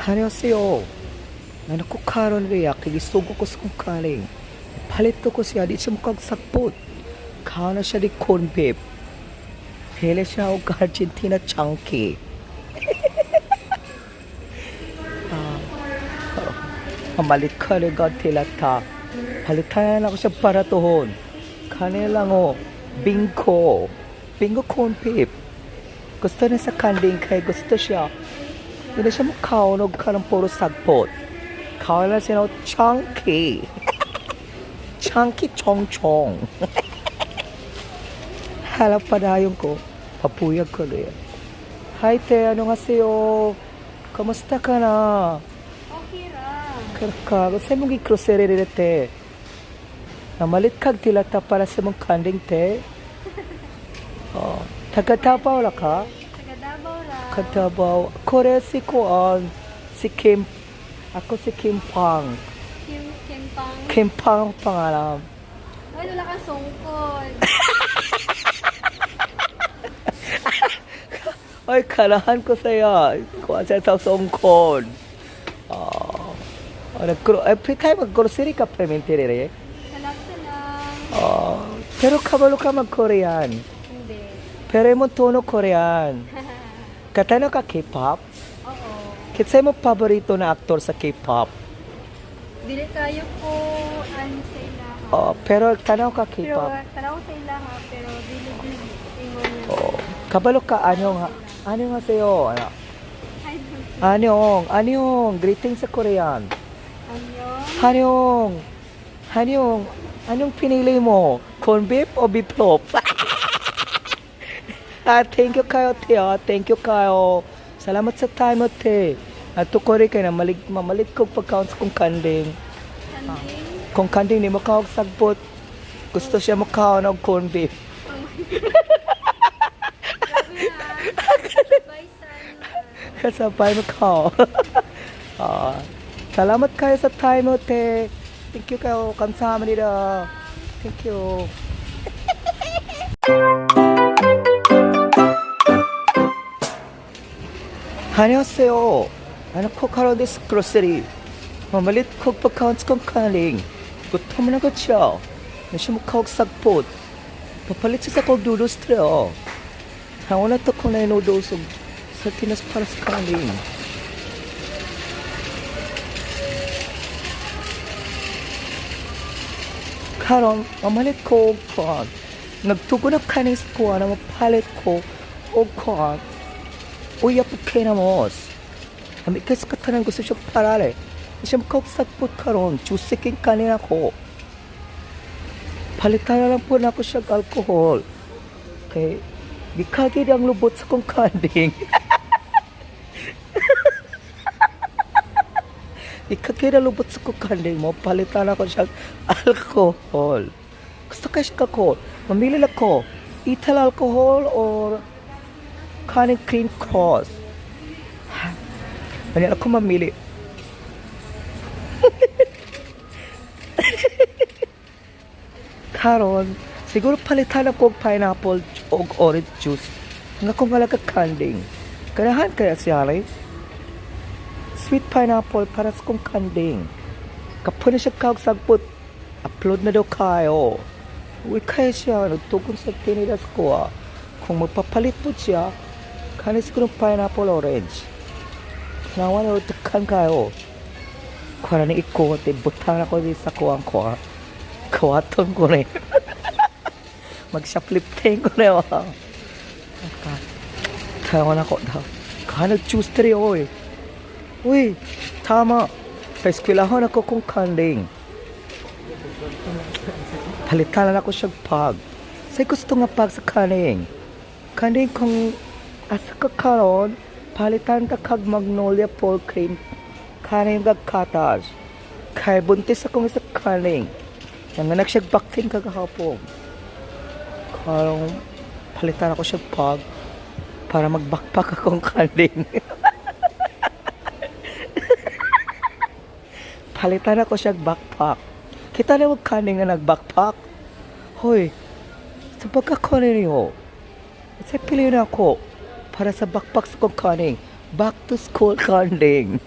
안녕하세요. Ano ko karon riya kay gisugo ko sa kong kaling. Palit ko ko siya di siya mukhang sakpot. Kaon na siya di corn beef. Pili siya og Argentina chunky. Pamalit ka ni God tilata. Palitan na ako siya para tuhon. Kanila ngo, bingo. Bingo corn beef. Gusto niya sa kanding kay gusto siya. Hindi na siya mukhaon og kanang puro sagpot. Kaon na siya og chunky. Chunky chong chong. Halap padayon ko. Papuyag ko rin. Hi te, ano nga sa'yo? Kamusta ka na? Okay ra. Karka, sa mong i-grocery rin te. Namalit kag tilata para sa mong kanding te. Oh, taga Davao ra ka? Taga Davao ra. Ka Davao. Kore si Kuan, si Kim, ako si Kim Pang. Kim Kim Pang. Kim Pang ang pangalan. Ay, wala kang sungkod. Ay, kalahan ko sa'yo. Kuan siya sa songkon. Oh, oh, every time mag-grocery ka, permente rin. Kalaksa lang. Oh, pero kabalo ka mag-Korean. Hindi. Pero mo tono Korean. Katano ka K-pop? Oo. Kinsay mo paborito na aktor sa K-pop? Dili kayo ko ano sa ilaha. Oh, pero tanaw ka Pero K-pop. tanaw sa ilaha pero dili dili ingon niya. Oh, kabalo ka ano nga? Ano nga sa'yo? Ano? Ay, Anyong, anyong, greeting sa Korean. Anyong. Anyong, anyong, anong pinili mo? Corn beef o beef loaf? Ah, thank you kayo, te. Ah. Thank you kayo. Salamat sa time mo, te. Ato ko rin kayo na malig, mamalit ko pagkaon sa kong kanding. Kanding. Kung kanding ni mo kaog sagbot, gusto siya mo kaon og corn beef. Grabe ha. Sabay sa ano. Kasabay mo kao. Ah, salamat kayo sa time mo, te. Thank you kayo. 감사합니다. Thank you. 안녕하세요. Ano ko karon this grocery. Mamalit ko pagkaon sa kong kaling. Gutom na ko siya. Nasya mo kaog sagpot. Papalit siya sa kong noodles trio. Ang una to ko na noodles og sa tinas para sa kaling. Karon, mamalit ko og kuan. Nagtugon na kaning sa kuan na mapalit ko og kuan. Uya po kay na mos. Ami kay sa katanan gusto siya parale. Siya makagsagpot karon, chusiking kanina ko. Palitan na lang po na ako siya alcohol. Kay gikagid ang lubot sa kong kanding. Gikagid ang lubot sa kong kanding mo, palitan ako siya alcohol. Gusto kay siya alcohol. Mamili lang ko, ethyl alcohol or kaning cream cross. Ano ako mamili? Karon, siguro palitan ako og pineapple og orange juice. Nga kung wala ka kanding. Kanahan kaya siya, alay? Sweet pineapple para sa kong kanding. Kapo na siya kaog sagpot. Upload na daw kayo. Uy, kaya siya. Nagtugon sa tinilas ko ah. Kung magpapalit po siya, kanin siguro pineapple orange. Nawa na tukan kayo. Kuha na iko, butang ako di sa kuwang ko ah. Kuwaton ko rin. Mag-shoplifting ko rin ah. Tawa na ko daw. Kaya nag-choose three, oy. Uy, tama. Paeskwelahon ako kong kanding. Palitan na ako siyang pag. Say gusto nga pag sa kaning. Kaning kung asa ka karon, palitan ka kag magnolia pork cream. Kaning kag katas. Kay buntis akong isa kaning. Nanganak siya vaccine kagahapon. Karong palitan ako siya pag para magbakpak akong kaning. Palitan ako siya backpack. Kita na wag kaning nga nag-backpack. Hoy, sa pagkakanin niyo, sa pili na ako para sa backpack sa kong kaning. Back to school kaning.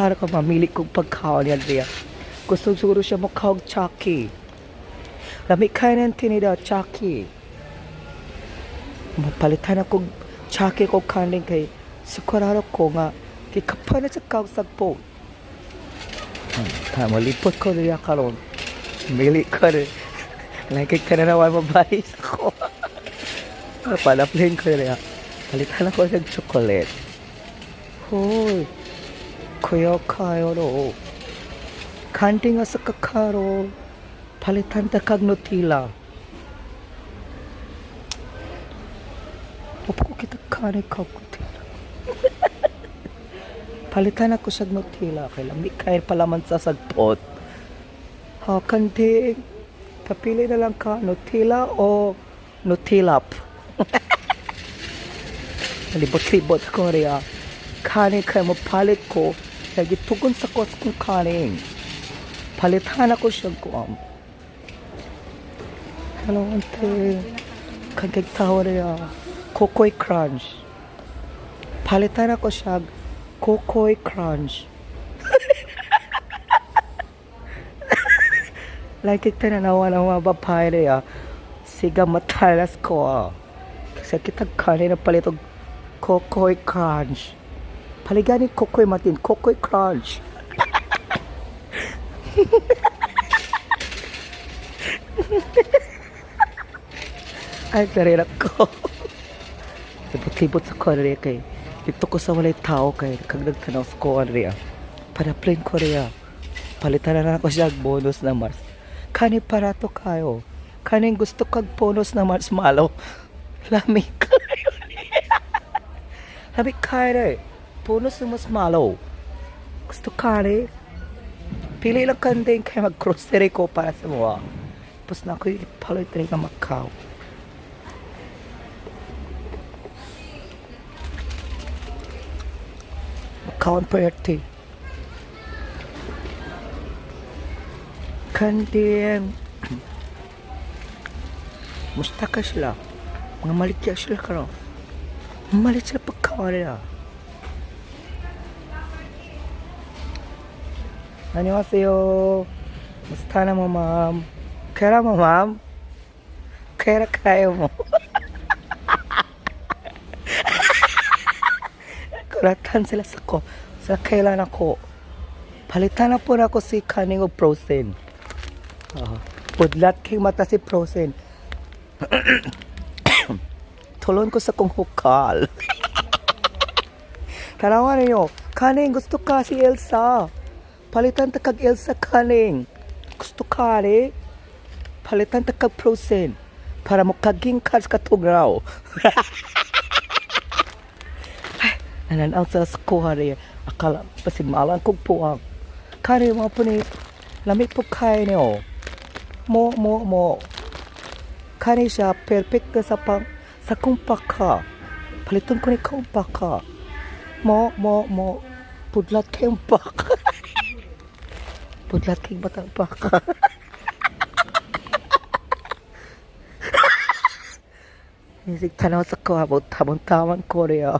Tara ka mamili kong pagkaon ni Andrea. Gusto siguro siya mukhang Chucky. Lami kaya ng tinida, Chucky. Mapalitan ako Chucky ko kanin kay sukuraro ko nga kay kapana sa kausag po. Tama, malipot ko niya karon. Mili ko rin. Like ka na naman mabais ako. Palaplin ko niya. Palitan ako ng chocolate. Hoy. Kuya kayo ro. Kanting sa kakaro. Palitan ta kag Nutella. Opo ko kita kani kag Nutella. Palitan ako sa Nutella. Kay lami kay palaman sa sagpot. Ha, kanting. Papili na lang ka, Nutella o Nutilap. Libot-libot ko riya. Kanin kay mo palit ko. Kaya gitugon sa kos kong kanin. Palitan ako siya ko. Hello, ante. Kagag tawa riya. Kokoy Crunch. Palitan ako siya. Kokoy Crunch. Like tananawa ng mga babae niya. Siga matalas ko ah. Kasi kita kanin na palit og Kokoy Crunch. Paligani Kokoy Martin, Kokoy Crunch. Ay, karera ko. Libot-libot sa Korea kay. Dito ko sa walay tao kay kag nagtanaw sa Korea. Para plain Korea. Palitan na lang ako siya og bonus na Mars. Kani parato kayo. Kaning gusto kag bonus na marshmallow. Lami kayo. Lami kayo. Bonus na marshmallow. Gusto kare. Pili lang kanding kay mag-grocery ko para sa mga. Tapos na ako ipalit rin ka Macau. Macau ang priority. Kanding. Musta ka sila. Mga malikya sila karon. Malit sila pagkaon nila. 안녕하세요. Musta na mo, ma'am? Kera mo, ma'am? Kera kayo mo. Kuratan sila sa ko. Sa kailan ako. Palitan na po na ako si kaning og frozen. Ah, pudlat kay mata si frozen. Tulon ko sa kong hukal. Tarawan ninyo, kaning gusto ka si Elsa. Palitan ta kag Elsa kaning. Gusto ka ni. Palitan ta kag frozen. Para mo kaging ka sa katugraw. Ay, nananaw sa kuha rin. Akala, pasig maalang kong puwang. Kani mo po ni, lamig po kayo niyo. Mo, mo, mo. Kani siya, perfect ka sa pang, sa kong paka. Palitan ko ni kong paka. Mo, mo, mo. Pudlat kayong paka. Pudlat kayong batang paka. Isig tanaw sa ko habang tamang-tamang Korea.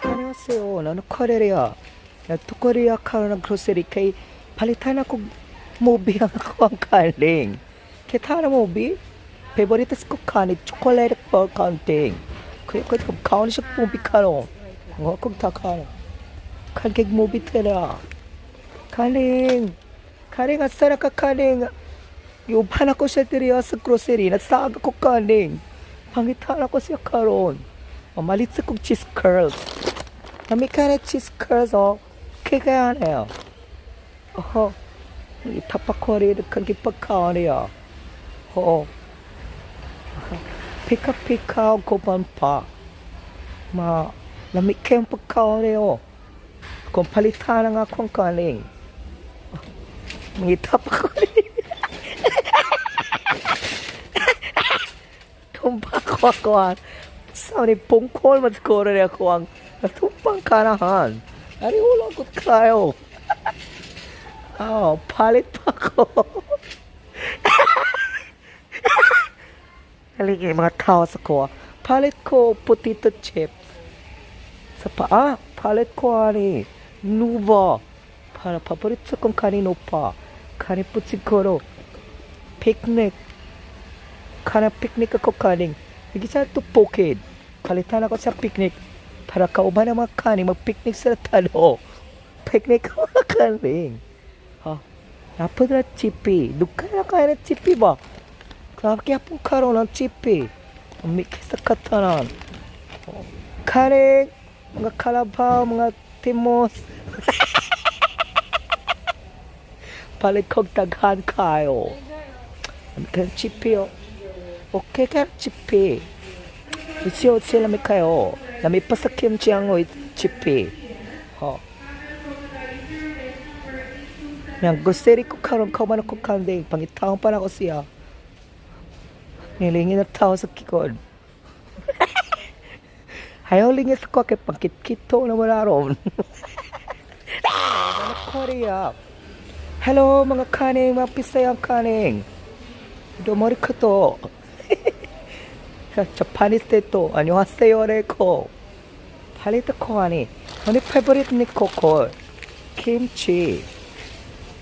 안녕하세요. 나는 코레리야. 나 코리아 카로나 grocery kay palitan ako movie ang ako ang kaling. Kita na movie? Favorite ko kani chocolate for counting. Kaya ko ko kaon siya movie karon. Ngo ko ta karon. Kan kay movie tera. Kaling. Kaling asara ka kaling. Yuban ako siya diri sa grocery. Nagsaga ko kaling. Pangitan ako siya karon. Mamalit sa kong cheese curls. Nami ka na cheese curls oh. Kaya na Oh. Itapakori kan gipagkaon niya. Oo. Pika-pika ko pa. Ma lami kayong pagkaon niyo. Kung palitan nga akong kaning. Mangitapakori. Tumpa ko ako ang sa ni pungkol man siguro niya ako ang natumpang kanahan. Ari wala ko kayo. Oh, palit pa ko. Haligi mga tao sa ko. Palit ko potato chips. Sa paa, palit ko ani. Nuba. Para paborito kong kanino pa. Kani po siguro. Picnic. Kana picnic ako kaning. Hindi sa ito bukid. Palitan ako sa picnic. Para kauban ang mga kaning, mag-picnic sa talo. Picnic ang mga kaning. Ha? Napod na chippy. Dugay na kaya na chippy ba? Grabe kaya pong karon ang chippy. Ang mikis sa katanan. Kaning, mga kalabaw, mga timos. Palit kog daghan kayo. Ang chippy oh. Okay ka chippy. Uchi lami kayo. Lami pa sa kimchi ang oy chippy. Ho. Yang grocery ko karon kauban ako kanding pangitaon pa nako siya. Nilingin na tao sa kikod. Ayaw lingis ko kay pangkitkito na wala ron. Ano Korea? Hello mga kaning, mga pisayang kaning. Domori ko to. Japanese to. 안녕하세요 레코. Palit ko ani. Ano favorite ni Coco? Kimchi.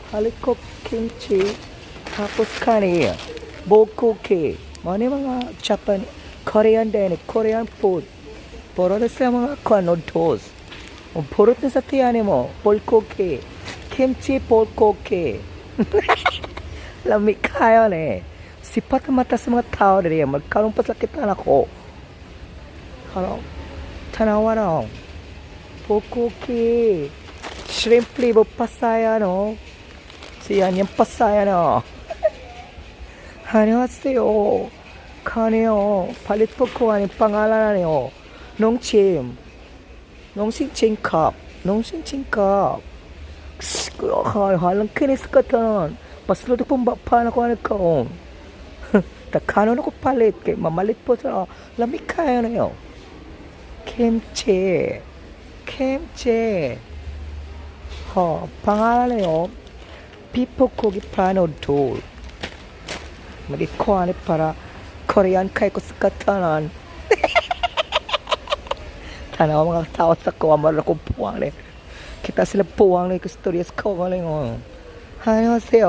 Palit ko kimchi. Tapos kani. Bulgogi. Mao ni mga Japan, Korean din, Korean food. Puro na sa mga noodles. Puro na sa tiyani mo. Bulgogi. Kimchi bulgogi. Lami kayo ni. Sipat ang mata sa mga tao diri. Magkaroon pa sa kita nako. Karon. Tanawa na. Bulgogi. Shrimp libo pasaya no. Siya niyang pasaya no. 안녕하세요. 카네요. Palit po ko ang pangalan niyo. Nongshim. Nongshim Chingkap. Nongshim Chingkap. Halang kinis ka tanan. Paslo pong pa na ko ano kaon. Takano na ko palit kay mamalit po sa lamig kaya na yo. Kimchi. Kimchi. Ho, pangalan niyo. Pipo kogi plano dol. Malit ko ani para Korean kay ko sa katanan. Tanaw mga tao sa ko amar ko puwang ni. Kita sila puwang ni istorya sa ko galing oh. 안녕하세요.